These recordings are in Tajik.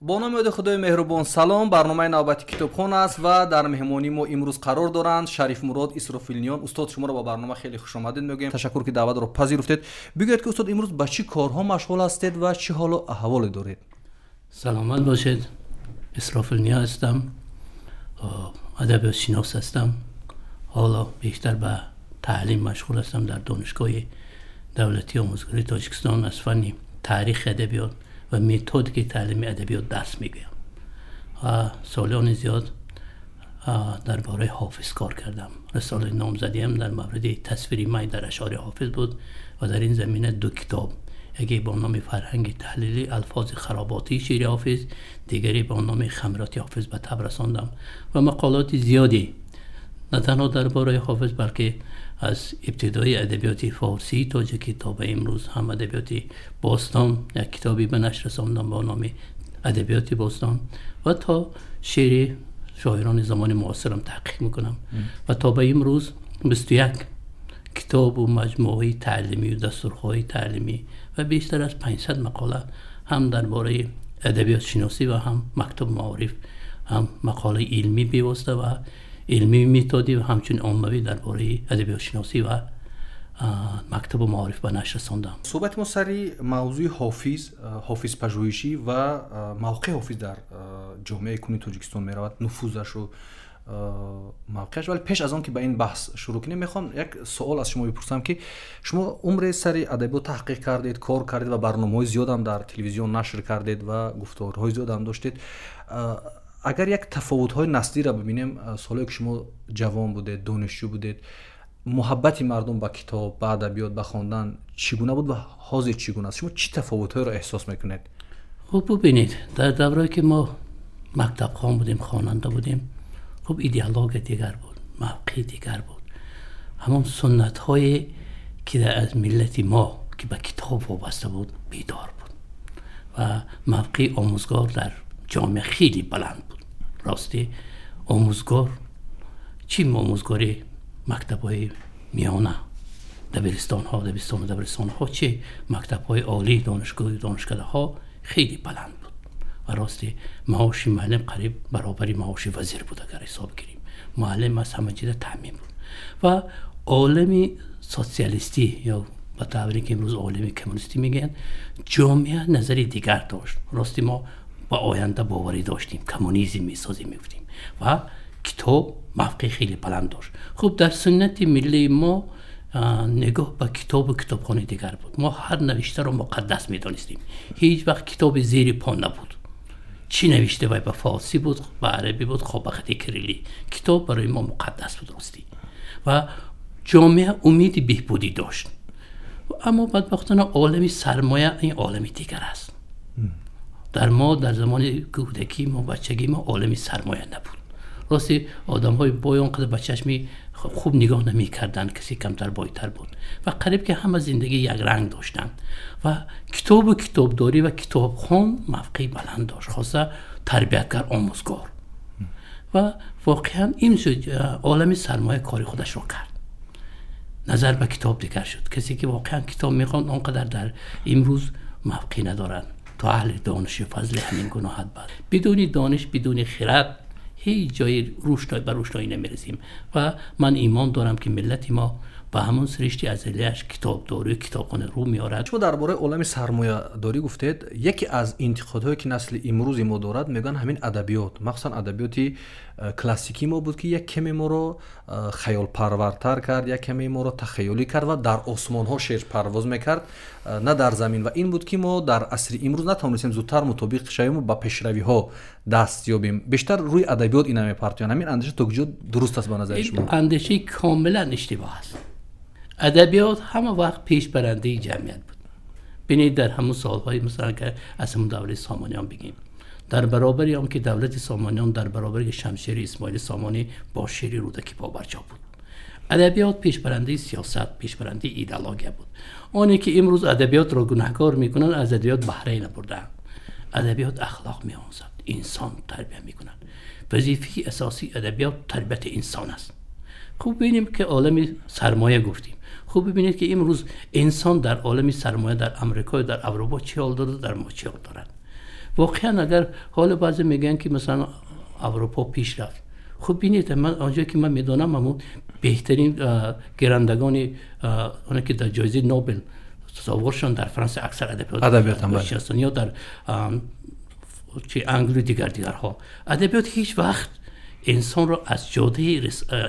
Бо номи ёди Худои меҳрубон салом. Барномаи навбати китобхон аст ва дар меҳмонии мо имрӯз қарор доранд Шарифмурод Исрофилниён. Устод, шуморо ба барнома хеле хушомадед мегӯем. Ташаккур, ки даъватро пазируфтед. Бигӯед, ки устод, имрӯз ба чӣ корҳо машғул ҳастед ва чӣ ҳолу аҳволе доред? Саломат бошед. Исрофилниё ҳастам, адабиётшинос ҳастам. Ҳоло бештар ба таълим машғул ҳастам дар Донишгоҳи давлатии омӯзгории Тоҷикистон. Аз фанни таърихи адабиёт ва методикаи таълими адабиёт дарс мегӯям ва солиёни зиёд дар бораи Ҳофиз кор кардам. Рисолаи номзадиам дар мавриди тасвири май дар ашъори Ҳофиз буд ва дар ин замина ду китоб, яке бо номи «Фарҳанги таҳлили алфози хароботии шеъри Ҳофиз», дигаре бо номи «Хамироти Ҳофиз» ба таб расондам ва мақолоти зиёде на танҳо дар бораи Ҳофиз, балки аз ибтидои адабиёти форсии тоҷикӣ то ба имрӯз, ҳам адабиёти бостон, як китобе ба нашр расондам бо номи «Адабиёти бостон», ва то шеъри шоирони замони муосирам таҳқиқ мекунам. Ва то ба имрӯз 21 китобу маҷмӯаҳои таълимию дастурҳои таълимӣ ва бештар аз 500 мақола ҳам дар бораи адабиётшиносӣ ва ҳам мактаб маориф, ҳам мақолаи илмӣ бевосита ва илмии методӣ ва ҳамчунин оммавӣ дар бораи адабиётшиносӣ ва мактабу маориф ба нашр расондам. Суҳбати мо сари мавзӯи Ҳофиз, ҳофизпажӯҳишӣ ва мавқеи Ҳофиз дар ҷомеаи кунунии Тоҷикистон меравад, нуфузашу мавқеаш. Вале пеш аз он ки ба ин баҳс шурӯъ кунем, мехоҳам як суол аз шумо бипурсам, ки шумо умре сари адабиёт таҳқиқ кардед, кор кардед ва барномаҳои зиёдам дар телевизион нашр кардед ва гуфторҳои зиёдам доштед. Агар як тафовутҳои наслиро бибинем, солҳое ки шумо ҷавон будед, донишҷӯ будед, муҳаббати мардум ба китоб, ба адабиёт, ба хондан чӣ гуна буд ва ҳозир чӣ гуна аст? Шумо чӣ тафовутҳоеро эҳсос мекунед? Хуб, бубинед, дар даврае ки мо мактабхон будем, хонанда будем, хуб, идеология дигар буд, мавқеъ дигар буд. Ҳамон суннатҳое ки аз миллати мо, ки ба китоб вобаста буд, бедор буд ва мавқеи омӯзгор дар ҷомеа хеле баланд буд. Рости, омӯзгор, чӣ омӯзгори мактабҳои миёна, дабиристонҳо, дабистону дабиристонҳо, чӣ мактабҳои олӣ, донишгоҳу донишкадаҳо, хеле баланд буд. Ва рости, маоши муаллим қариб баробари маоши вазир буд, агар ҳисоб гирем. Муаллим аз ҳама чиза таъмин буд ва олами социалистӣ ё ба тавре ки имрӯз олами коммунистӣ мегӯянд, ҷомеа назари дигар дошт. Рости, мо ба оянда боварӣ доштем, коммунизм месозем мегуфтем ва китоб мавқеи хеле баланд дошт. Хуб, дар суннати миллии мо нигоҳ ба китобу китобхонаи дигар буд. Мо ҳар навиштаро муқаддас медонистем. Ҳеҷ вақт китоби зери по набуд. Чӣ навишта вай ба форсӣ буд, ба арабӣ буд, хоб ба хати кирилӣ, китоб барои мо муқаддас буд, ростӣ. Ва ҷомеа умеди беҳбудӣ дошт. Аммо бадбахтона олами сармоя ин олами дигар аст. Дар мо, дар замони кӯдакӣ мо, бачагӣ мо олами сармоя набуд. Рости, одамҳои бой он қадар ба чашми хуб нигоҳ намекарданд, касе камтар бойтар буд ва қариб ки ҳама зиндагӣ якранг доштанд. Ва китобу китобдорӣ ва китобхон мавқеи баланд дошт, хоса тарбиятгар, омӯзгор. Ва воқеан ин шуд, олами сармоя кори худашро кард, назар ба китоб дигар шуд. Касе ки воқеан китоб мехонд, он қадар дар имрӯз мавқеъ надорад. То аҳли донишу фазли ҳамин гуноҳат бад. Бидуни дониш, бидуни хирад ҳеҷ ҷои ба рӯшноӣ намерасем. Ва ман имон дорам, ки миллати мо ба ҳамон сиришти азалияш, китобдорию китобхона, рӯ меорад. Шумо дар бораи олами сармоядорӣ гуфтед. Яке аз интиқодҳое ки насли имрӯзи мо дорад, мегӯянд, ҳамин адабиёт, махсусан адабиёти классикии мо буд, ки як каме моро хаёлпарвартар кард, як каме моро тахайюлӣ кард ва дар осмонҳо шеър парвоз мекард, на дар замин. Ва ин буд, ки мо дар асри имрӯз натавонистем зудтар мутобиқ шавему ба пешравиҳо даст ёбем. Бештар рӯи адабиёт ина мепартоянд. Ҳамин андеша то куҷо дуруст аст ба назари шумо? Андешаи комилан иштибоҳ аст. Адабиёт ҳама вақт пешбарандаи ҷамъият буд. Бинед, дар ҳамон солҳои, масалан, ки аз ҳамон давраи Сомониён бигем, дар баробари он ки давлати Сомониён, дар баробари шамшери Исмоили Сомонӣ бо шери Рӯдакӣ побарҷо буд. Адабиёт пешбарандаи сиёсат, пешбарандаи идеология буд. Оне ки имрӯз адабиётро гунаҳкор мекунанд, аз адабиёт баҳрае набурдаанд. Адабиёт ахлоқ меомӯзад, инсон тарбия мекунад. Вазифаи асосии адабиёт тарбияти инсон аст. Хуб, бинем ки олами сармоя гуфтем. Хуб, бибинед, ки имрӯз инсон дар олами сармоя, дар Амрикою дар Аврупо чӣ ҳол дорад, дар мо чӣ ҳол дорад. Воқеан агар ҳоло баъзе мегӯянд, ки масалан Аврупо пеш рафт. Хуб бинед, ман онҷое ки ман медонам, ҳамон беҳтарин гирандагони оне ки дар ҷоизаи Нобел сазовор шуданд дар Фаронса, аксар адабиёт ҳастанд ё дар Англия, дигарҳо. Адабиёт ҳеҷ вақт инсонро аз ҷодаи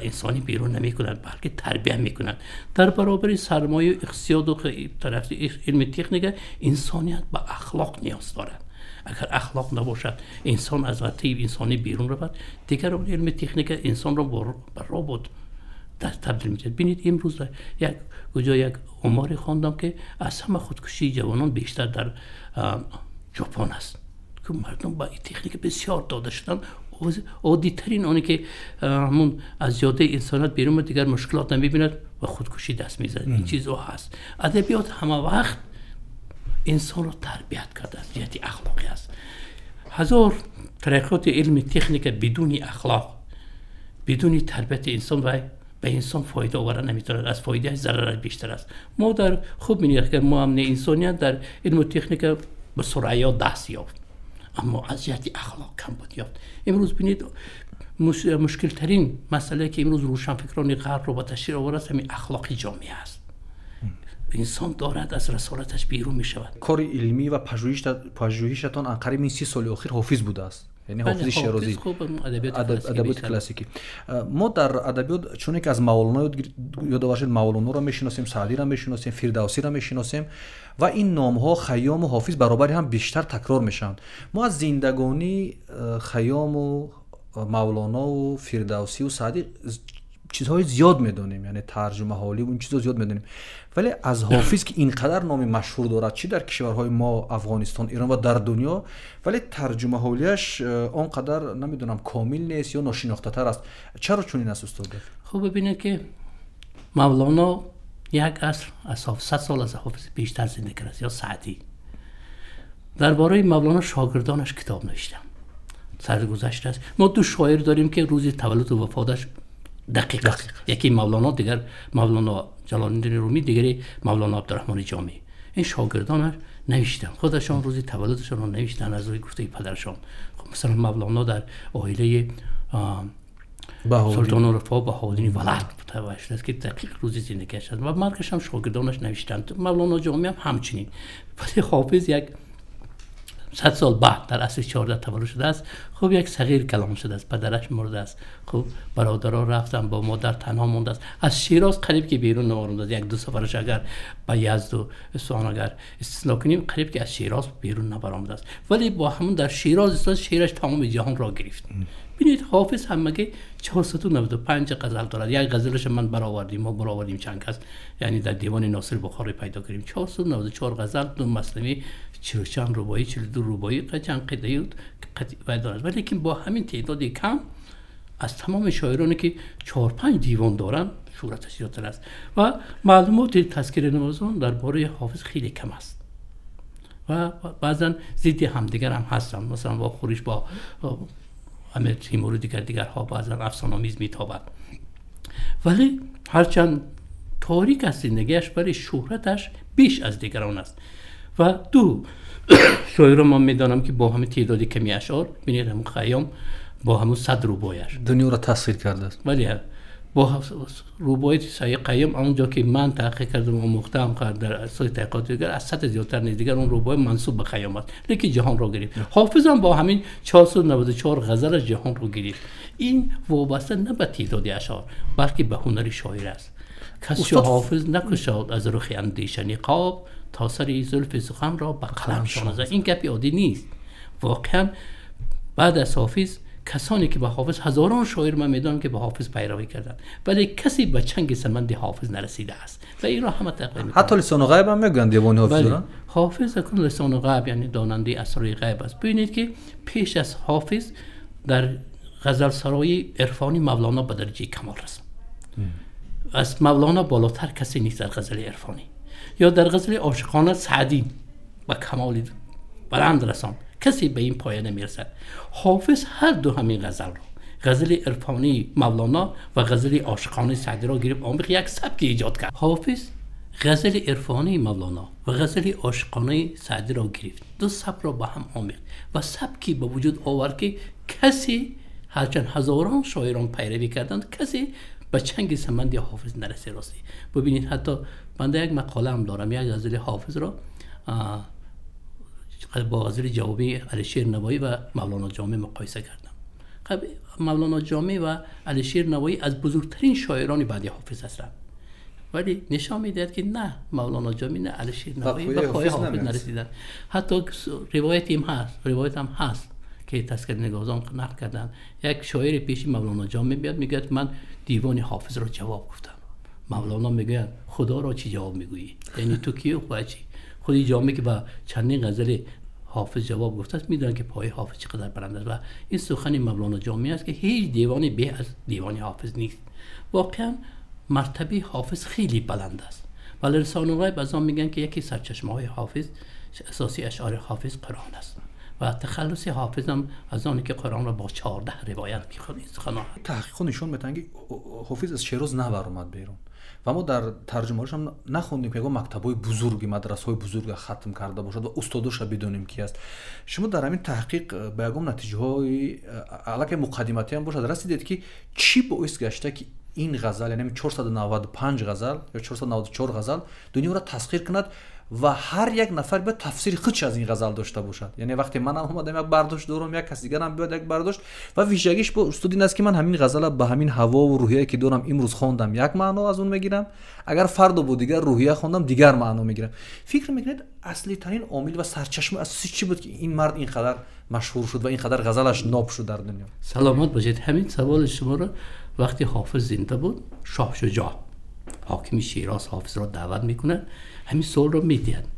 инсонӣ берун намекунад, балки тарбия мекунад. Дар баробари сармоя, иқтисод ва тарафи илми техника, инсоният ба ахлоқ ниёз дорад. Агар ахлоқ набошад, инсон аз ватии инсонӣ берун равад, дигар илми техника инсонро ба робот табдил медиҳад. Бинед, имрӯз як куҷо як оморе хондам, ки аз ҳама худкушии ҷавонон бештар дар Ҷопон аст, ки мардум ба техника бисёр дода шуданд. Оддитарин оне ки ҳамун аз ҷодаи инсоният берун, дигар мушкилот намебинад ва худкушӣ даст мезанад. Ин чизҳо ҳаст. Адабиёт ҳама вақт инсонро тарбият кардааст, ҷиҳати ахлоқӣ аст. Ҳазор тараққиёти илми техника бидуни ахлоқ, бидуни тарбияти инсон ва ба инсон фоида овара наметавонад, аз фоидааш зарараш бештар аст. Мо дар хуб мебинед, агар мо ҳам не инсоният дар илму техника ба сурайё даст ёфт, аммо аз ҷиҳати ахлоқ камбуд ёфт. Имрӯз бинед, мушкилтарин масъалае ки имрӯз рӯшанфикрони ғарбро ба ташкил овардааст, ҳамин ахлоқи ҷомеа аст. Инсон дорад аз расолаташ берун мешавад. Кори илмӣ ва пажӯҳишатон анқариб ин 30 соли охир Ҳофиз будааст, яъне Ҳофизи Шерозӣ, адабиёти классикӣ. Мо дар адабиёт чуне ки аз Мавлоно ёдовар шуд, Мавлоноро мешиносем, Саъдиро мешиносем, Фирдавсиро мешиносем ва ин номҳо Хайёму Ҳофиз баробари ҳам бештар такрор мешаванд. Мо аз зиндагонии Хайёму Мавлонову Фирдавсию Саъдӣ чизҳои зиёд медонем, яъне тарҷумаҳолӣ ин чизҳо зиёд медонем, вале аз Ҳофиз, ки ин қадар номи машҳур дорад чӣ дар кишварҳои мо, Афғонистон, Эрон ва дар дунё, вале тарҷумаҳолияш он қадар намедонам комил нест ё ношинохтатар аст. Чаро чунин аст, устод? Хуб бибинед, ки Мавлоно як аср аз 100 сол аз Ҳофиз бештар зинда кардааст, ё Саъдӣ. Дар бораи Мавлоно шогирдонаш китоб навиштанд, саргузашт аст. Мо ду шоир дорем, ки рӯзи таваллуду вафоташ дақиқ аст. Яке Мавлоно, дигар Мавлоно Ҷалолиддини Румӣ, дигаре Мавлоно Абдураҳмони Ҷомӣ. Ин шогирдонаш навиштанд, худашон рӯзи таваллудашонро навиштанд аз рӯи гуфтаи падарашон. Хуб, масалан Мавлоно дар оилаи Султону Рафо Баҳоуддини Валад мутаваллид шудааст, ки дақиқ рӯзи зиндагиаш аст ва маргаш ҳам шогирдонаш навиштанд. Мавлоно Ҷомӣ ҳам ҳамчунин. Вале Ҳофиз як 100 сол баъд дар асри 14 таваллуд шудааст. Хуб, як сағир калом шудааст, падараш мурдааст. Хуб, бародаро рафтанд, бо модар танҳо мондааст. Аз Широз қариб ки берун наомадааст. Як ду сафараш агар ба Язду Исфаҳон агар истисно кунем, қариб ки аз Широз берун набаромадааст. Вале бо ҳамон дар Широз истод, шеъраш тамоми ҷаҳонро гирифт. Бинед, Ҳофиз ҳамагӣ 495 ғазал дорад. Як ғазалаш ман баровардем, мо баровардем чанд кас, яъне дар девони Носир Бухорӣ пайдо кардем. 494 ғазал, ду маснавӣ, 40 чанд рубоӣ, 42 рубоӣ, чанд қитъа дорад. Валекин бо ҳамин теъдоди кам аз тамоми шоироне ки 4-5 девон доранд шӯҳраташ зиёдтар аст. Ва маълумоти тазкиранавозон дар бораи Ҳофиз хеле кам аст ва баъзан зидди ҳамдигар ҳам ҳастанд. Масалан, вохӯриш бо Амир Тимуру дигарҳо баъзан афсонаомез метобад. Вале ҳарчанд торик аст зиндагиаш, вале шӯҳраташ беш аз дигарон аст. Ва ду шоиро ман медонам, ки бо ҳамин теъдоди ками ашъор, бинед, ҳамун Хайём бо ҳамун 100 рубояш дунёро тасхир кардааст. Бале, бо рубоияти Саид Қайём, он ҷо ки ман таҳқиқ кардам, омӯхтаам дар асоси таҳқиқоти дигар, аз 100 зиёдтар нест. Дигар он рубои мансуб ба Хайём аст, лекин ҷаҳонро гирифт. Ҳофизам бо ҳамин 494 ғазалаш ҷаҳонро гирифт. Ин вобаста на ба теъдоди ашъор, балки ба ҳунари шоир аст. Кас чу Ҳофиз накушод аз рухи андеша ниқоб, то сари зулфи суханро ба қалам шоназад. Ин гапи оддӣ нест воқеан. Баъд аз Ҳофиз касоне ки ба Ҳофиз, ҳазорон шоир ман медонам, ки ба Ҳофиз пайравӣ карданд, вале касе ба чанги саманди Ҳофиз нарасидааст ва инро ҳама тақрир мекунанд. Ҳатто лисону ғайб ҳам мегӯянд девони Ҳофиз. Ҳофиз акун лисону ғайб, яъне донандаи асрори ғайб аст. Бибинед, ки пеш аз Ҳофиз дар ғазалсароии ирфонӣ Мавлоно ба дараҷаи камол расид. Аз Мавлоно болотар касе нест дар ғазали ирфонӣ. Ё дар ғазали ошиқона Саъдӣ ба камоли баланд расонд, касе ба ин поя намерасад. Ҳофиз ҳар ду ҳамин ғазалро, ғазали ирфонии Мавлоно ва ғазали ошиқонаи Саъдиро гирифт, омихт, як сабки эҷод кард. Ҳофиз غزل عرفانی مولانا و غزل عاشقانه سعدی را گرفت، دو سبک را با هم آمیخت و سبکی به وجود آورد که کسی، هرچند هزاران شاعران پیروی کردند، کسی به چنگ سمند حافظ نرسید. راستی ببینید، حتی بنده یک مقاله هم دارم، یک غزل حافظ را با غزل جوابی علیشیر نوایی و مولانا جامی مقایسه کردم. خب مولانا جامی و علیشیر نوایی از بزرگترین شاعران بعد حافظ هستند، ولی نشان میدهد که نه مولانا جامی نه علیشیر نوایی به پای حافظ نرسیدند. حتی روایت هم هست، روایت هم هست که تذکره نگاران نقل کردن، یک شاعر پیش مولانا جامی میاد میگه من دیوان حافظ را جواب گفتم. مولانا میگه خدا را چی جواب میگویی؟ یعنی تو کی و خدا چی؟ خودی جامی که با چندین غزل حافظ جواب گفته است میدونن که پای حافظ چقدر بلند است و این سخن مولانا جامی است که هیچ دیوانی به از دیوان حافظ نیست. واقعا مرتبه حافظ خیلی بلند است. ولی لسان الغیب از آن میگن که یکی سرچشمه های حافظ اساسی اشعار حافظ قرآن است و تخلص حافظ هم از آنی که قرآن را با 14 روایت میخوند. این سخن تحقیق نشون میدن که حافظ از شیراز نبرآمد بیرون و ما در ترجمه‌هاش هم نخوندیم که مکتب‌های بزرگی، مدرسه‌های بزرگ ختم کرده باشد و استادش را بدونیم کی است. شما در همین تحقیق به یگام نتیجه‌های علاکه مقدماتی هم باشد رسیدید که چی باعث گشته که این غزل، یعنی 495 غزل یا 494 غزل دنیا را تسخیر کند و هر یک نفر به تفسیر خودش از این غزل داشته باشد. یعنی وقتی من هم اومدم یک برداشت دارم، یک کس دیگر هم بیاد یک برداشت، و ویژگیش با استاد این است که من همین غزل به همین هوا و روحیه که دارم امروز خواندم یک معنا از اون میگیرم، اگر فردا با دیگر روحیه خواندم دیگر معنا میگیرم. فکر میکنید اصلی ترین عامل و سرچشمه اساسی چی بود که این مرد اینقدر مشهور شد و اینقدر غزلش ناب شد در دنیا؟ سلامت باشید. همین سوال شما را وقتی حافظ زنده بود، شاه شجاع حاکم شیراز حافظ را دعوت میکنه، همین سوال رو میدهد.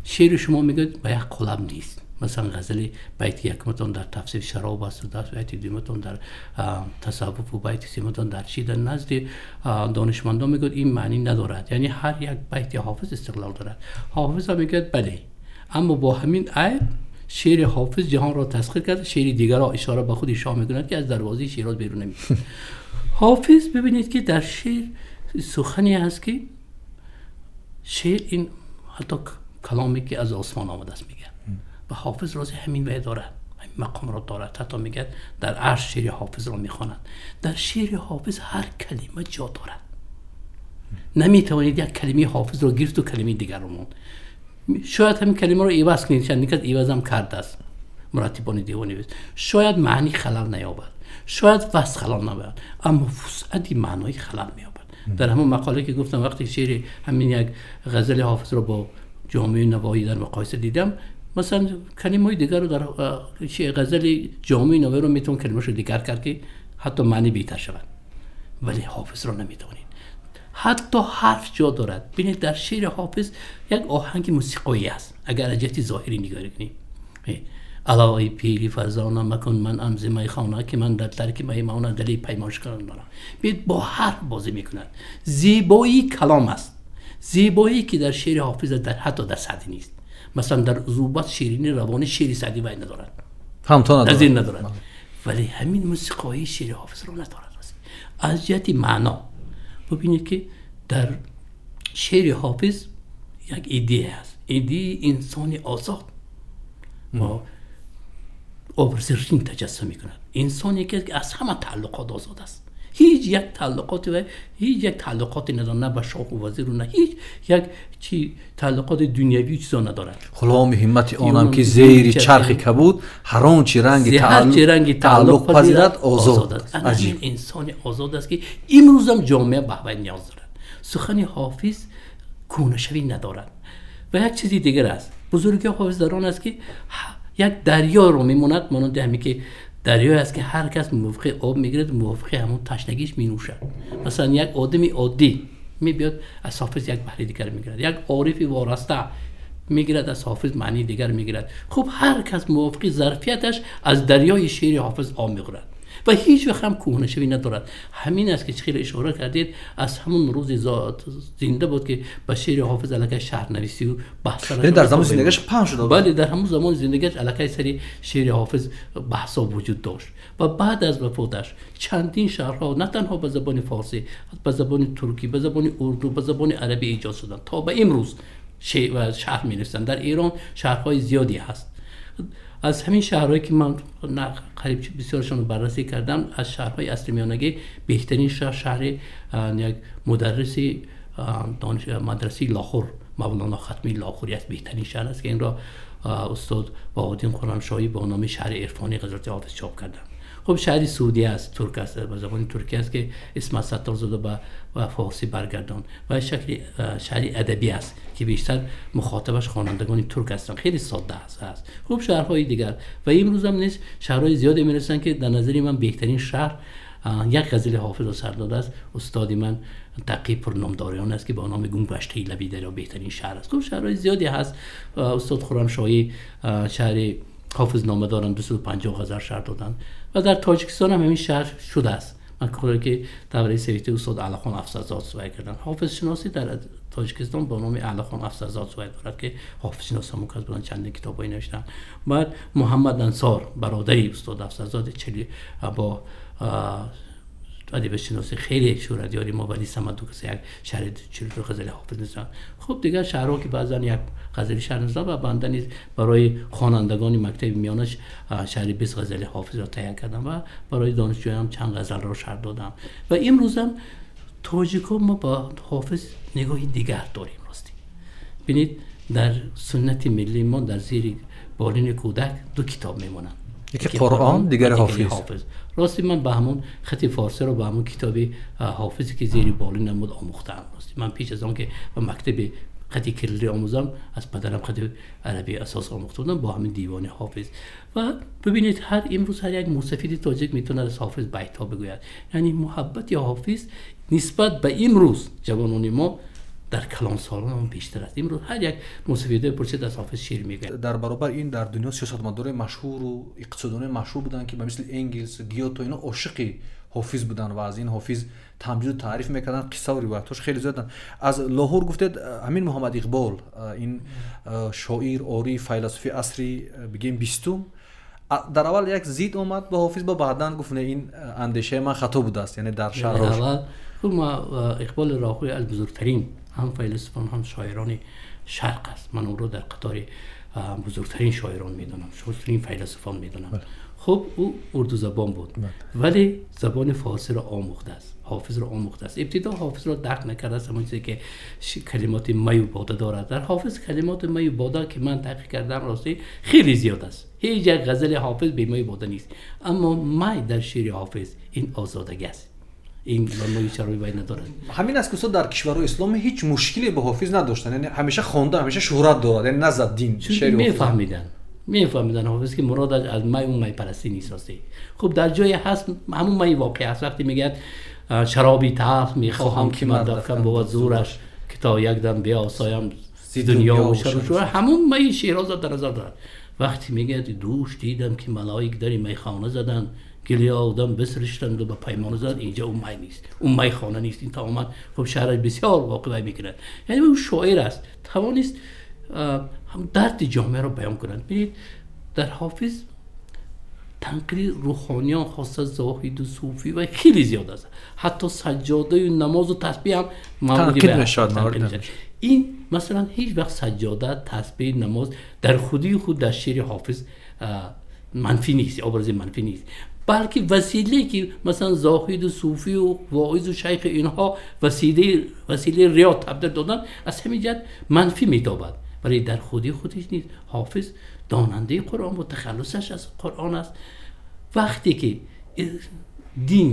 شعر شما میگه به یک قلم نیست. مثلا غزل بیت یکمتون در تفسیر شراب است و در بیت دومتون در تصوف و بیت سیمتون در چی، در نزد دانشمندان میگه این معنی ندارد. یعنی هر یک بیت حافظ استقلال دارد. حافظ هم میگه بله، اما با همین عیب شعر حافظ جهان را تسخیر کرد، شعر دیگر را اشاره به خود شاه میکند که از دروازه شیراز بیرون نمیاد. حافظ ببینید که در شعر سخنی هست که شعر این حتی کلامی که از آسمان آمده است میگه و حافظ راز همین وی دارد، همین مقام را دارد. حتی میگه در عرش شعر حافظ را میخوانند. در شعر حافظ هر کلمه جا دارد. نمیتوانید یک کلمه حافظ را گرفت و کلمه دیگر را ماند. شاید همین کلمه رو عوض کنید، چند کس عوض هم کرده است مرتبان دیوان نویس، شاید معنی خلل نیابد، شاید وصف خلل نیابد، اما وسعت معنای خلل مییابد. در همون مقاله که گفتم وقتی شعر همین یک غزل حافظ رو با جامعه نوایی در مقایسه دیدم، مثلا کلمه دیگر رو در غزل جامعه نوایی رو میتون کلمه‌شو دیگر کرد که حتی معنی بهتر شود، ولی حافظ رو نمیتونید. حتی حرف جا دارد. ببینید در شعر حافظ یک آهنگ موسیقایی است اگر از جهت ظاهری نگاه کنیم. علاوه پیری فرزانه مکن من امز میخانه که من در ترک میمانه دلی پیماش کنم دارم. ببینید با حرف بازی میکند. زیبایی کلام است، زیبایی که در شعر حافظ در حتی در سعدی نیست. مثلا در عذوبت شیرینی روانی شعر سعدی وای ندارد، همتا ندارد، از ندارد، ولی همین موسیقایی شعر حافظ رو ندارد. از جهت معنا ببینید که در شعر حافظ یک ایده هست، ایده انسان آزاد با ابراز رین تجسم میکند. انسانی که از همه تعلقات آزاد است، هیچ یک تعلقات و هیچ یک تعلقاتی ندارد، نه به شاه و وزیر و نه هیچ یک چی تعلقات دنیوی چیزا ندارد. غلام همت آنم که زیر چرخ کبود، هر آن چه رنگ تعلق پذیرد آزاد است. عجیب. انسان آزاد است که امروز هم جامعه به وی نیاز دارد. سخن حافظ کهنه‌شوی ندارد. و یک چیزی دیگر است، بزرگی حافظ در آن است که یک دریا رو میموند، مانند همین که دریای است که هر کس موافق آب میگیرد، موافق همون تشنگیش مینوشد. مثلا یک آدم عادی میبیاد از حافظ یک بهره دیگر میگیرد، یک عارف وارسته میگیرد از حافظ معنی دیگر میگیرد. خب هر کس موافق ظرفیتش از دریای شعر حافظ آب میخورد. ва ҳеҷ вақт ҳам кӯҳнашавӣ надорад. Ҳамин аст ки хеле ишора кардед, аз ҳамон рӯзи зинда буд ки ба шеъри Ҳофиз аллакай шаҳрнависӣ ва баҳс дар замони зиндагиаш паҳн шуда буд. Бале, дар ҳамон замони зиндагиаш аллакай сари шеъри Ҳофиз баҳсҳо вуҷуд дошт ва баъд аз вафоташ чандин шаҳрҳо на танҳо ба забони форсӣ, ба забони туркӣ, ба забони урду, ба забони арабӣ эҷод шуданд. То ба имрӯз шаҳр менависанд. Дар Эрон шаҳрҳои зиёде ҳаст. Аз ҳамин шаҳрҳое ки ман қариб бисёрашонро баррасӣ кардам, аз шаҳрҳои асри миёнагӣ беҳтарин шаҳр шаҳри як мударриси мадрасаи Лоҳур, Мавлоно Хатми Лоҳурӣ аст. Беҳтарин шаҳр аст ки инро устод Баҳоуддин Хуррамшоҳӣ бо номи шаҳри Ирфонӣ Ҳазрати Ҳофиз чоп карданд. Хуб, шаҳри Саудӣ аст, турк аст, ба забони туркӣ аст ки Исмат Сатторзода ба форсӣ баргардонд ва шакли шаҳри адабӣ аст ки бештар мухотабаш хонандагони турк ҳастанд. Хеле содда аст. Хуб, шаҳрҳои дигар ва имрӯз ҳам нест, шаҳрҳои зиёде мерасанд ки дар назари ман беҳтарин шаҳр як ғазали Ҳофизро сар додааст устоди ман Тақӣ Пурномдориён аст ки бо номи Гумгаштаи лаби дарё беҳтарин шаҳр аст. Хуб, шаҳрҳои зиёде ҳаст. Устод Хуррамшоҳӣ шаҳри Ҳофизнома доранд, 250 ғазал шаҳр доданд ва дар Тоҷикистон ҳам ҳамин шаҳр шудааст. Ман коре ки давраи советӣ устод Алихон Афзалзод суҳбат кардам. Ҳофизшиносӣ дар Тоҷикистон бо номи Алихон Афзалзод суҳбат дорад ки ҳофизшинос ҳамон кас буданд, чандин китобҳое навиштанд. Баъд Муҳаммад Ансор, бародари устод Афзалзод, бо адабиётшиносӣ хеле шӯҳратёри мо, вале Самад ду кас як шаҳри 42 ғазали Ҳофиз нестанд. Хуб, дигар шаҳрҳо ки баъзан як ғазали шаҳр нестанд ва банда низ барои хонандагони мактаби миёнаш шаҳри 20 ғазали Ҳофизро таҳия кардам ва барои донишҷӯям чанд ғазалро шарҳ додам. Ва имрӯз ҳам тоҷикҳо мо ба Ҳофиз нигоҳи дигар дорем. Ростӣ бинед, дар суннати миллии мо дар зери болини кӯдак ду китоб мемонанд, яке Қуръон, дигаре Ҳофиз. Рости ман ба ҳамон хати форсиро ба ҳамон китоби Ҳофизе ки зери болинам буд омӯхтаам. Рости ман пеш аз он ки ба мактаби хати кириллӣ омӯзам, аз падарам хати арабӣ асос омӯхта будам бо ҳамин дивони Ҳофиз. Ва бибинед, ҳар имрӯз ҳар як мусафиди тоҷик метавонад аз Ҳофиз байтҳо бигӯяд. Яъне муҳаббати Ҳофиз нисбат ба имрӯз ҷавонони мо дар калонсолон ҳам бештар аст. Имрӯз ҳар як мусафидое пурсид аз Ҳофиз шеър мегӯяд. Дар баробар ин дар дунё сиёсатмадорои машҳуру иқтисодонои машҳур буданд ки ба мисли Энгелс, Гёте ино ошиқи Ҳофиз буданд ва аз ин Ҳофиз тамҷиду таъриф мекарданд, қиссаву ривоятҳош хеле зиёданд. Аз Лоҳур гуфтед, ҳамин Муҳаммад Иқбол, ин шоир, ориф, файласуфи асри бигем бистум, дар аввал як зид омад ба Ҳофиз, ба баъдан гуфт не, ин андешаи ман хато будааст. Яъне дар шаҳрҳош хуб, Иқболи Роҳурӣ аз бузургтарин ҳам файласуфон ҳам шоирони шарқ аст. Ман ӯро дар қатори бузургтарин шоирон медонам, бузургтарин файласуфон медонам. Хуб, ӯ урдузабон буд, вале забони форсиро омӯхтааст, Ҳофизро омӯхтааст. Ибтидо Ҳофизро дарк накардааст, ҳамон чизе ки калимоти маю бода дорад. Дар Ҳофиз калимоти маю бода ки ман таҳқиқ кардам, ростӣ хеле зиёд аст. Ҳеҷ як ғазали Ҳофиз бе маю бода нест. Аммо май дар шеъри Ҳофиз ин озодагӣ аст. Ин маю чарои вай надорад. Ҳамин аст ки устод дар кишварҳои исломӣ ҳеҷ мушкиле бо Ҳофиз надоштанд, яъне ҳамеша хонда, ҳамеша шӯҳрат дорад, яъне назад дин шеъри мефаҳмиданд Ҳофиз ки мурод аз май он майпарастӣ нест. Ростӣ хуб, дар ҷое ҳаст ҳамон май воқеъ аст. Вақте мегӯяд шароби талх мехоҳам ки мардакам бовад зӯраш, ки то як дам биосоям зи дунё ва шару шӯр, ҳамон майи Шерозро дар назар дорад. Вақте мегӯяд дӯш дидам ки малоик дари майхона заданд, гили одам бисриштанд ва ба паймона заданд, инҷа он май нест, он майхона нест. Ин тамоман хуб шаҳраш бисёр воқеъ мекунад. Яъне ӯ шоир аст, тавонист ҳам дарди ҷомеаро баён кунад. Бинед, дар Ҳофиз танқиди рӯҳониён, хоса зоҳиду суфӣ ва хеле зиёд аст. Ҳатто саҷҷодаю намозу тасбиҳ ҳам танқид мешавад. Ин масалан ҳеҷ вақт саҷҷода, тасбиҳ, намоз дар худии худ дар шеъри Ҳофиз манфӣ нест, образи манфӣ нест, балки василае ки масалан зоҳиду суфию воизу шайх инҳо василаи риё табдил доданд, аз ҳамин ҷиҳат манфӣ метобад, вале дар худии худиш нест. Ҳофиз донандаи Қуръон буд, тахаллусаш аз Қуръон аст. Вақте ки дин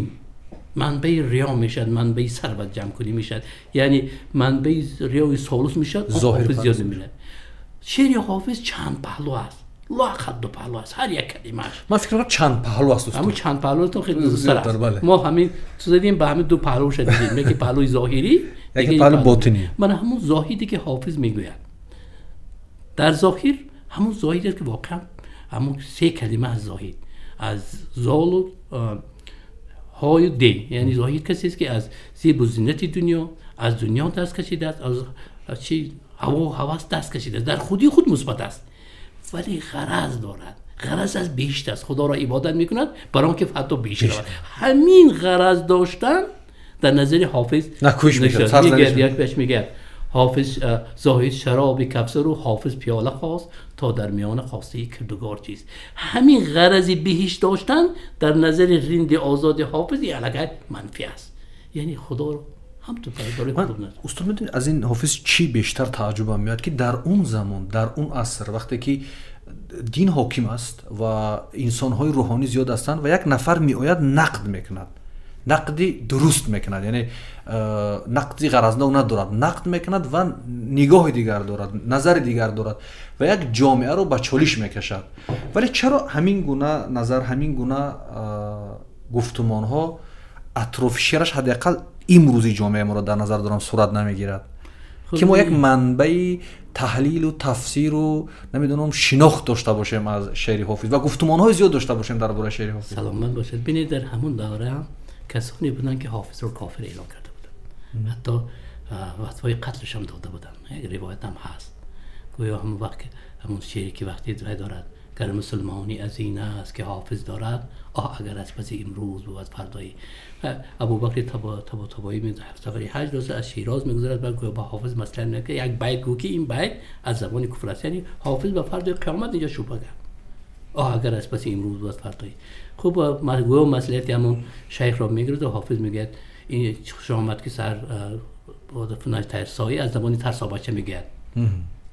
манбаи риё мешавад, манбаи сарват ҷамъкунӣ мешавад, яъне манбаи риёи солус мешавад, Ҳофиз зиёд мемирад. Шеъри Ҳофиз чанд паҳлӯ аст, лоақал ду паҳлӯ аст ҳар як калимааш. Ман фикр мекунам чанд паҳлӯ аст устод. Ҳамон чанд паҳлӯтон хеле дурусттар аст. Мо ҳамин задем ба ҳамин ду паҳлӯша дидем, яке паҳлӯи зоҳирӣ, яке паҳлӯи ботинӣ. Ман ҳамон зоҳиде ки Ҳофиз мегӯяд, дар зоҳир ҳамон зоҳид аст ки воқеан ҳамон се калима аз зоҳид, аз золу ҳою д, яъне зоҳид касест ки аз зебу зинати дунё, аз дунё даст кашидааст, аз чи ҳаво ҳавас даст кашидааст, дар худи худ мусбат аст, вале ғараз дорад. Ғараз аз биҳишт аст, худоро ибодат мекунад барои он ки ҳатто биҳишт равад. Ҳамин ғараз доштан дар назари ҳофиз накӯш мешавад. Мегӯяд, як беш мегӯяд ҳофиз зоҳид шароби кавсару ҳофиз пиёла хост то дар миёна хостаи кирдугор чист. Ҳамин ғарази биҳишт доштан дар назари ринди озоди ҳофиз аллакай манфӣ аст. Яъне худоро ҳам ту барои худо надорад. Устод, медонед аз ин ҳофиз чӣ бештар тааҷҷубам меояд, ки дар он замон, дар он аср, вақте ки дин ҳоким аст ва инсонҳои рӯҳонӣ зиёд ҳастанд ва як нафар меояд нақд мекунад, нақди дуруст мекунад, яъне нақди ғаразнок надорад, нақд мекунад ва нигоҳи дигар дорад, назари дигар дорад ва як ҷомеаро ба чолиш мекашад. Вале чаро ҳамин гуна назар, ҳамин гуна гуфтумонҳо атрофи шеъраш ҳадди ақал имрӯзи ҷомеаи моро дар назар дорам сурат намегирад, ки мо як манбаи таҳлилу тафсиру намедонам шинохт дошта бошем аз шеъри ҳофиз ва гуфтумонҳои зиёд дошта бошем дар бораи шеъри ҳофиз? Саломат бошед. Бинед, дар ҳамон давра ҳам касоне буданд ки ҳофизро кофир эълон карда буданд, ҳатто фатвои қатлаш ҳам дода буданд. Як ривоят ҳам ҳаст, гӯё ҳамон вақт ҳамон шеъре ки вақте вай дорад, гар мусулмонӣ аз ин аст ки ҳофиз дорад, оҳ агар аз паси имрӯз бувад фардоӣ. Абубакри Табатабоӣ сафари ҳаҷ дошта, аз Широз мегузарад ва гӯё ба ҳофиз маслиҳат мекунад ки як байт гӯ ки ин байт аз забони куфр аст. Яъне ҳофиз ба фардои қиёмат инҷо шубҳа кард, оҳ агар аз паси имрӯз бувад фардоӣ. Хуб, гӯё маслиҳати ҳамон шайхро мегирад ва ҳофиз мегӯяд ин хуш омад ки сар тарсоӣ аз забони тарсобача мегӯяд,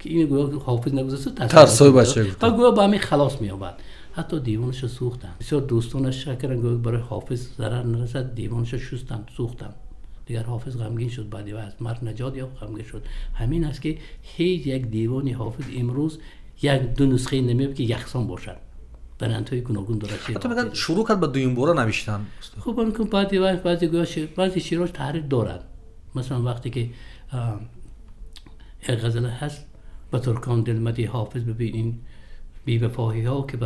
ки ин гӯё ҳофиз нагузашта тарсои бача гуфт ва гӯё ба ҳамин халос меёбад. Ҳатто девонашро сӯхтанд. Бисёр дӯстонаш шак карданд, гӯё барои ҳофиз зарар нарасад, девонашро шустанд, сӯхтанд. Дигар ҳофиз ғамгин шуд, баъди аз марг наҷот ёфт, ғамгин шуд. Ҳамин аст ки ҳеҷ як девони ҳофиз имрӯз як ду нусхаи намеёбад ки яксон бошад. Вариантҳои гуногун дорад. Ҳатто мегӯянд шурӯъ кард ба дуюмбора навиштан. Хуб, баъди баъзе шеърҳош таҳрир дорад. Масалан вақте ки як ғазала ҳаст, ба туркон дилмади ҳофиз бибин ин бевафоиҳо ки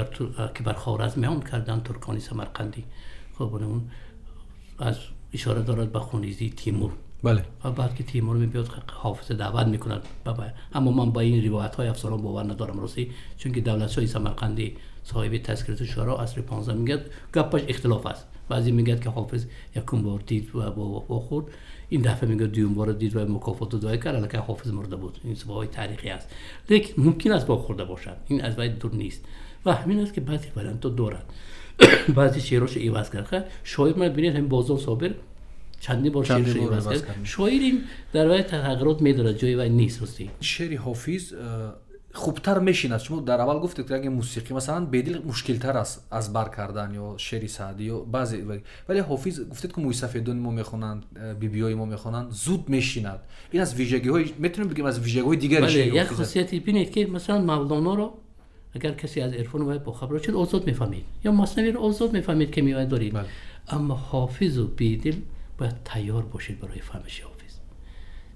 бар Хоразм меон карданд туркони самарқандӣ. Хуб, он аз ишора дорад ба хунрезии Тимур. Бале. Ва баъд ки Тимур мебиёд ҳофизро даъват мекунад. Аммо ман ба ин ривоятҳои афсона бовар надорам ростӣ, чунки давлатшоҳи самарқандӣ соҳиби тазкирату шуаро асри 15 мегӯяд, гапаш ихтилоф аст. Баъзе мегӯяд ки ҳофиз якум бор дид ва вохӯрд, ин дафъа мегӯяд дуюм бора дид ва мукофоту дуо кард, аллакай ҳофиз мурда буд. Ин сабабҳои таърихӣ аст, лекин мумкин аст вохӯрда бошад, ин аз вай дур нест. Ва ҳамин аст ки баъзе вариантҳо дорад, баъзе шеърҳошо иваз кард. Шоир ман бинед, ҳамин Бозор Собир чандин бор шеършо иваз кард. Шоир ин дар вай тағйирот медорад, ҷои вай нест ростӣ. Шеъри ҳофиз хубтар мешинад. Шумо дар аввал гуфтед ки агар мусиқӣ масалан бедил мушкилтар аст аз бар кардан ё шеъри Саъдӣ ё баъзе, вале ҳофиз гуфтед ки мӯйсафедони мо мехонанд, бибиҳои мо мехонанд, зуд мешинад. Ин аз вижагиҳои, метавонем бигӯем аз вижагиҳои дигари шеъри ҳофиз. Як хусусияти бинед ки масалан Мавлоноро агар касе аз ирфон вай бохабар шуд озод мефаҳмид, ё Маснавиро озод мефаҳмид ки мевай дорид. Аммо ҳофизу бедил бояд тайёр бошед барои фаҳмиши ҳофиз,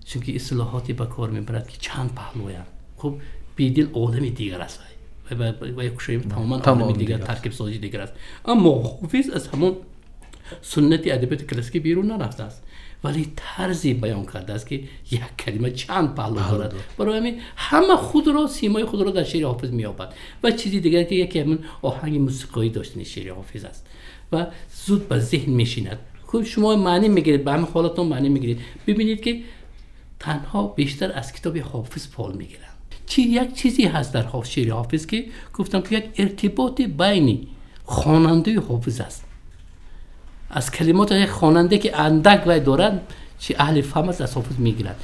чунки истилоҳоте ба кор мебарад ки чанд паҳлӯянд. Хуб, бедил олами дигар аст, ва кушоим тамоман олами дигар, таркибсозии дигар аст. Аммо ҳофиз аз ҳамон суннати адабиёти классикӣ берун нарафтааст, вале тарзе баён кардааст ки як калима чанд паҳлӯ дорад. Барои ҳамин ҳама худро, симои худро дар шеъри ҳофиз меёбад. Ва чизи дигар ки яке ҳамин оҳанги мусиқоӣ доштани шеъри ҳофиз аст ва зуд ба зеҳн мешинад. Хуб, шумо маънӣ мегиред, ба ҳамин ҳолатон маънӣ мегиред. Бибинед ки танҳо бештар аз китоби ҳофиз фол мегиранд. Як чизе ҳаст дар шеъри ҳофиз ки гуфтам ки як иртиботи байни хонандаи ҳофиз аст. Аз калимоти як хонанда ки андак вай дорад, чи аҳли фаҳм аст, аз ҳофиз мегирад.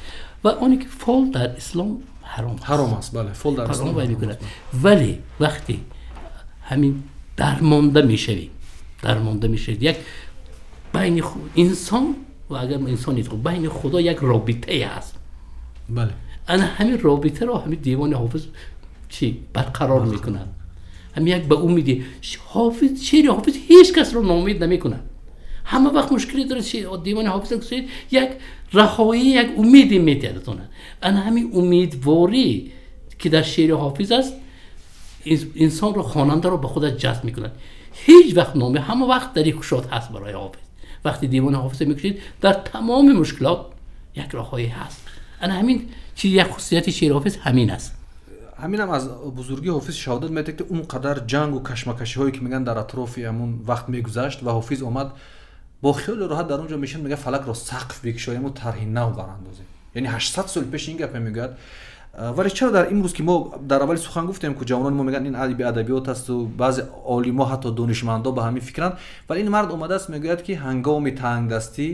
Ва оне ки фол дар ислом ҳаром аст. Ҳаром аст, бале, фол дар ислом вай мекунад. Вале вақте ҳамин дармонда мешавӣ, дармонда мешавед, як байни инсон ва агар инсон нест, байни худо як робитае ҳаст. Бале. ана ҳамин робитаро ҳамин девони ҳофиз чӣ барқарор мекунад. ҳамин як ба умеди ҳофиз, шеъри ҳофиз ҳеҷ касро ноумед намекунад. ҳама вақт мушкиле дорад, девони ҳофиз як раҳоӣ, як умеде медиҳад. Ана ҳамин умедворӣ ки дар шеъри ҳофиз аст, инсонро, хонандаро ба худаш ҷазб мекунад. Ҳеҷ вақт ноумед, ҳама вақт дари кушод ҳаст барои ҳофиз. وقتی دیوان حافظ میکشید در تمام مشکلات یک راههایی هست. انا همین چیز یک خصوصیت شعر حافظ همین است. Ҳаминам аз бузургии Ҳофиз шаҳодат медиҳад, ки он қадар ҷангу кашмакашиҳое ки мегӯянд дар атрофи ҳамун вақт мегузашт ва Ҳофиз омад бо хеле роҳат дар он ҷо мешинад, мегӯяд фалакро сақф бикушоему тарҳи нав барандозем. Яъне 800 сол пеш ин гапе мегӯяд. Вале чаро дар имрӯз ки мо дар аввали сухан гуфтем, ки ҷавонони мо мегӯянд ин адиби адабиёт асту баъзе олимо ҳатто донишмандо ба ҳамин фикранд, вале ин мард омадааст мегӯяд, ки ҳангоми тангдастӣ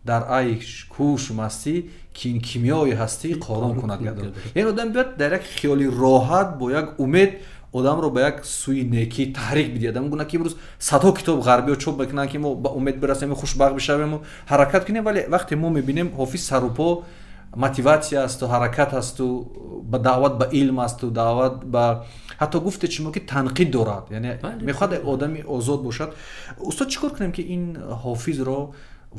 дар айш кӯшу мастӣ ки ин кимиёи ҳастӣ қорон кунад гадо. Яъне одам биёд дар як хиёли роҳат бо як умед одамро ба як сӯи некӣ таҳрик бидиҳад. Ҳамон гуна ки имрӯз садҳо китоб ғарбиё чоп мекунанд, ки мо ба умед бирасем, хушбахт бишавему ҳаракат кунем, вале вақте мо мебинем Ҳофиз сарупо мотиватсия асту ҳаракат асту ба даъват ба илм асту даъват ба ҳатто гуфте шумо ки танқид дорад, яъне мехоҳад одами озод бошад. Устод, чӣ кор кунем, ки ин Ҳофизро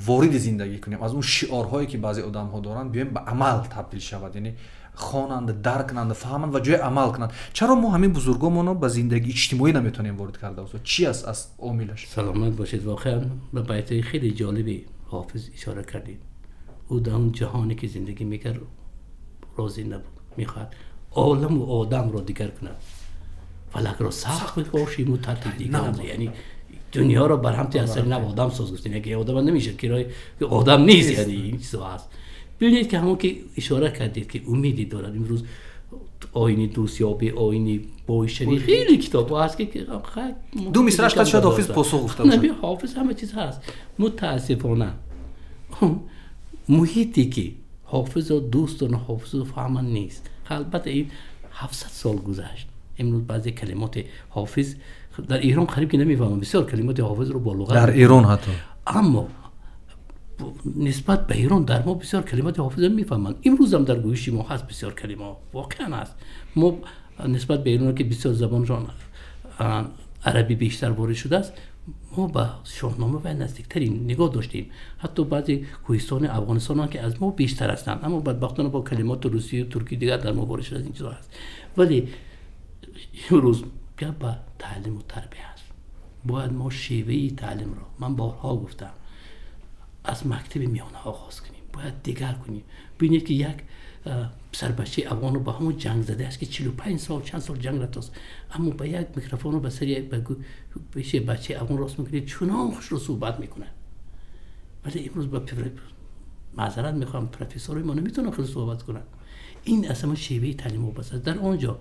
вориди зиндагӣ кунем, аз он шиорҳое ки баъзе одамҳо доранд биёем ба амал табдил шавад, яъне хонанд, дарк кунанд, фаҳманд ва ҷои амал кунанд? Чаро мо ҳамин бузургомонро ба зиндагии иҷтимоӣ наметавонем ворид карда? Устод, чӣ аст аз омилаш? Саломат бошед. Воқеан ба байтҳои хеле ҷолиби Ҳофиз ишора кардед. Ӯ дар он ҷаҳоне ки зиндагӣ мекард розӣ набуд, мехоҳад оламу одамро дигар кунад, фалакро сақф бипошиму тарҳи дигар, яъне дунёро бар ҳам аз сари нав одам соз гуфтем, яке одам намешад, ки одам нест, яъне ин чизо ҳаст. Бибинед ки ҳамон ки ишора кардед ки умеде дорад, имрӯз оини дӯстёбӣ, оини бойшавӣ, хеле китобҳо ҳаст ки ду мисраш қад шояд Ҳофиз посух гуфта бошад. Ҳофиз ҳама чиз ҳаст. Мутаассифона муҳите ки ҳофизро дӯст доранд, ҳофизро фаҳманд нест. Албатта ин 700 сол гузашт. Имрӯз баъзе калимоти Ҳофиз дар Эрон қариб ки намефаҳмам, бисёр калимоти Ҳофизро бо луғат дар Эрон ҳатто, аммо нисбат ба Эрон дар мо бисёр калимоти Ҳофизро мефаҳманд. Имрӯзам дар гӯиши мо ҳаст бисёр калимаҳо, воқеан ҳаст. Мо нисбат ба Эрон ки бисёр забоншон арабӣ бештар ворид шудааст, мо ба Шоҳнома ва наздиктарин нигоҳ доштем. Ҳатто баъзе кӯҳистони Афғонистон ки аз мо бештар ҳастанд, аммо бадбахтона бо калимоти русӣ ва туркӣ дигар дар мо ворид шудааст, ин чизҳо ҳаст. Вале имрӯз гап ба таълиму тарбия аст. Бояд мо шеваи таълимро, ман борҳо гуфтам, аз мактаби миёна оғоз кунем, бояд дигар кунем. Бинед ки як писарбачаи афғонро ба ҳамон ҷанг зада аст ки 45 сол чанд сол ҷанг рафтааст, аммо ба як микрофонро ба сари пеши бачаи афғон рост мекунед, чунон хушро суҳбат мекунад. Вале имрӯз ба маъзарат мехоҳам, профессорҳои мо наметавонанд хеле суҳбат кунанд. Ин аз ҳамон шеваи таълим вобаста аст. Дар он ҷо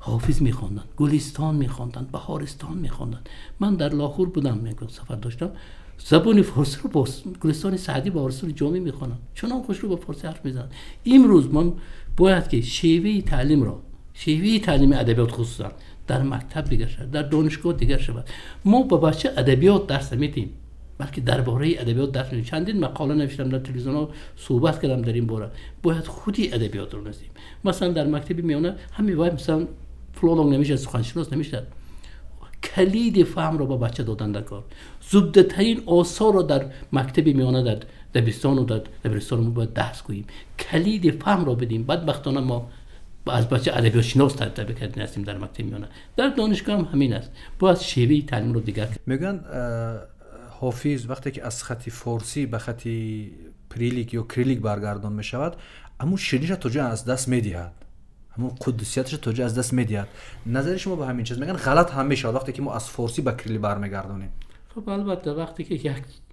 Ҳофиз мехонданд, Гулистон мехонданд, Баҳористон мехонданд. Ман дар Лоҳур будам, сафар доштам, забони форсиро бо Гулистони Саъдӣ, Баҳористони Ҷомӣ мехонанд, чунон хушрӯ ба форсӣ ҳарф мезананд. Имрӯз ман бояд ки шеваи таълимро, шеваи таълими адабиёт хусусан дар мактаб дигар шавад, дар донишгоҳ дигар шавад. Мо ба бача адабиёт дарс намедиҳем, балки дар бораи адабиёт дарс медиҳем. Чандин мақола навиштам, дар телевизионҳо суҳбат кардам дар ин бора. Бояд худи адабиётро назем. Масалан дар мактаби миёна ҳамин вай масалан филолог намешавад, суханшинос намешавад. Калиди фаҳмро ба бача додан дар кор. Зубдатарин осорро дар мактаби миёна, дар дабистону дар дабиристону мо бояд дарс гӯем, калиди фаҳмро бидиҳем. Бадбахтона мо аз бача адабиётшинос тарбия карда ҳастем дар мактаби миёна. Дар донишгоҳ ҳам ҳамин аст. Бояд шеваи таълимро дигар кард. Мегӯянд Ҳофиз вақте ки аз хати форсӣ ба хати прилик ё крилик баргардон мешавад, ҳамун шириниша то ҷое аз даст медиҳад, ҳамун қудсияташа то ҷое аз даст медиҳад. Назари шумо ба ҳамин чиз? Мегӯянд ғалат ҳам мешавад вақте ки мо аз форсӣ ба крили бармегардонем. Хуб, албатта вақте ки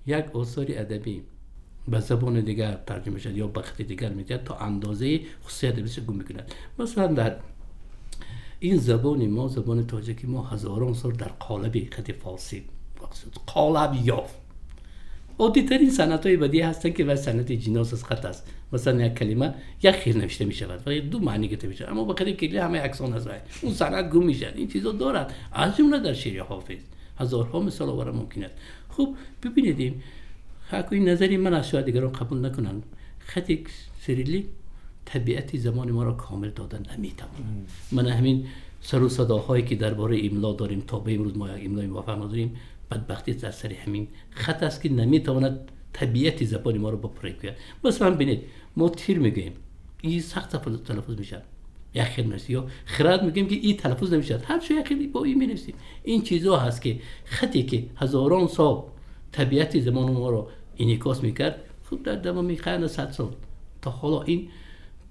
як осори адабӣ ба забони дигар тарҷума мешавад ё ба хати дигар медиҳад, то андозаи хусусияти адабиашро гум мекунад. Масалан дар ин забони мо, забони тоҷикӣ мо ҳазорон сол дар қолаби хати форсӣ қолаб ёфт. Оддитарин санъатҳои бадиӣ ҳастанд ки вай санъати ҷинос аз хат аст. Масалан як калима як хел навишта мешавад ва ду маънӣ гирифта мешавад, аммо ба хати кирилӣ ҳама яксон аст, вай он санъат гум мешавад. Ин чизо дорад, аз ҷумла дар шеъри Ҳофиз ҳазорҳо мисол оварда мумкин аст. Хуб бибинед, ин ин назари ман аст, шояд дигарон қабул накунанд. Хати сирилӣ табиати замони моро комил дода наметавонад. Ман ҳамин сару садоҳое ки дар бораи имло дорем, то ба имрӯз мо як имлои муваффақ надорем, бадбахтӣ дар сари ҳамин хат аст ки наметавонад табиати забони моро ба пурра гӯяд. Масалан бинед, мо тир мегӯем, ин сахт талаффуз мешавад, як хел менависем, ё хирад мегӯем ки ин талаффуз намешавад, ҳар чо як хел бо ин менависем. Ин чизҳо ҳаст ки хате ки ҳазорон сол табиати замони моро инъикос мекард. Хуб, дар давоми қарни 100 сол то ҳоло ин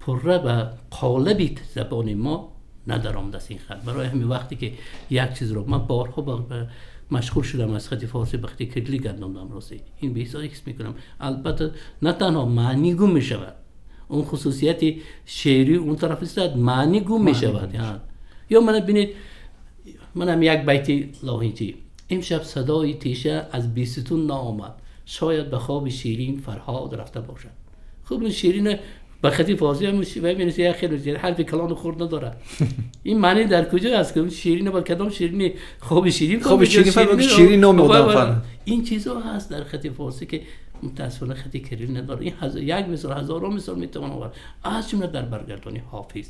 пурра ба қолаби забони мо надаромадааст ин хат. Барои ҳамин вақте ки як чизро ман борҳо машғул шудам, аз хати форсӣ ба хати кириллӣ гардондам, рости ин беҳисоб ҳис мекунам. Албатта на танҳо маънӣ гум мешавад, он хусусияти шеърӣ он тараф истад, маънӣ гум мешавад. Ё мана бинед, манам як байти лоҳинчӣ: имшаб садои теша аз бистутун наомад, шояд ба хоби ширин Фарҳод рафта бошад. Хуб, ширин ба хати форсӣ ҳам менависад, як хеле ҳарфи калону хурд надорад. Ин маъни дар куҷо аст ки ширин ба кадом ширини хоби ширин, хоби ширин, ширин номи одам фарм. Ин чизҳо ҳаст дар хати форсӣ ки мутаассифона хати кирил надорад. Ин як мисол, ҳазорон мисол метавон овард, аз ҷумла дар баргардони Ҳофиз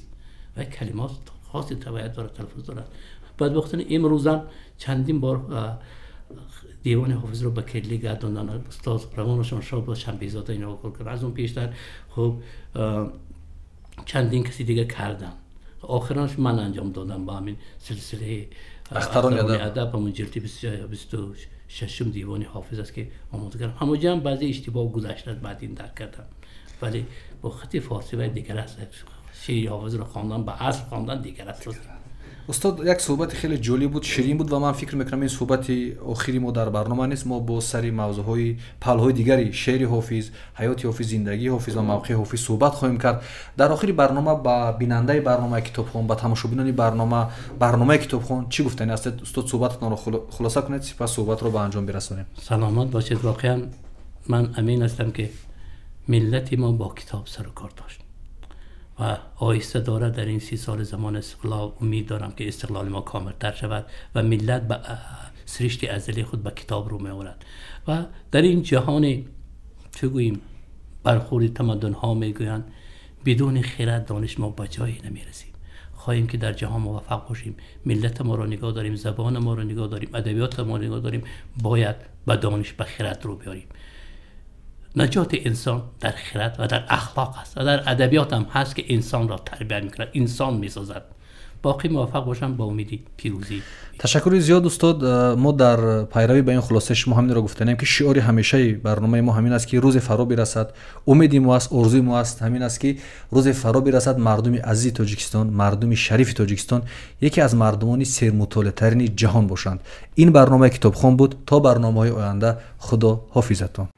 ва калимот хоси табиат дорад, талаффуз дорад. Бадбахтона имрӯзам чандин бор девони Ҳофизро ба кирилӣ гардонданд. Устод равонашон шод бод, Шанбезода ино кор кард. Аз он пештар хуб чандин каси дига карданд. Охиранаш ман анҷом додам ба ҳамин силсилаи Ахтарони адаб, ҳамон ҷилди 26 девони Ҳофиз аст ки омода кардам. Ҳамонҷо ҳам баъзе иштибоҳ гузаштааст, баъд ин дарк кардам. Вале бо хати форсӣ ва дигар аст. Шеъри Ҳофизро хондан ба асл хондан дигар аст. Устод, як суҳбати хеле ҷолиб буд, ширин буд ва ман фикр мекунам ин суҳбати охири мо дар барнома нест. Мо бо сари мавзӯъҳои паҳлӯҳои дигари шеъри Ҳофиз, ҳаёти Ҳофиз, зиндагии Ҳофиз ва мавқеи Ҳофиз суҳбат хоҳем кард. Дар охири барнома ба бинандаи барномаи Китобхон, ба тамошобинони барномаи Китобхон чӣ гуфтанӣ ҳастед? Устод, суҳбататонро хулоса кунед, сипас суҳбатро ба анҷом бирасонем. Саломат бошед. Воқеан ман амин ҳастам ки миллати мо бо китоб сару кор дошт ва оҳиста дорад дар ин 30 соли замони истиқлол. Умед дорам ки истиқлоли мо комилтар шавад ва миллат ба сиришти азалии худ ба китоб рӯ меорад ва дар ин ҷаҳони чӣ гӯем бархӯрди тамаддунҳо мегӯянд, бидуни хирад, дониш мо ба ҷое намерасем. Хоҳем ки дар ҷаҳон муваффақ бошем, миллати моро нигоҳ дорем, забони моро нигоҳ дорем, адабиёти моро нигоҳ дорем, бояд ба дониш, ба хирад рӯ биёрем. Наҷоти инсон дар хирад ва дар ахлоқ аст ва дар адабиёт ҳам ҳаст ки инсонро тарбият мекунад, инсон месозад. Боқӣ муваффақ бошам ба умеди пирӯзӣ. Ташаккури зиёд, устод. Мо дар пайравӣ ба ин хулосаи шумо ҳаминро гуфтанем ки шиори ҳамешаи барномаи мо ҳамин аст ки рӯзе фаро бирасад, умеди мо аст, орзуи мо аст ҳамин аст ки рӯзе фаро бирасад мардуми азизи Тоҷикистон, мардуми шарифи Тоҷикистон яке аз мардумони сермутолиатарини ҷаҳон бошанд. Ин барномаи Китобхон буд. То барномаҳои оянда Худо ҳофизатон.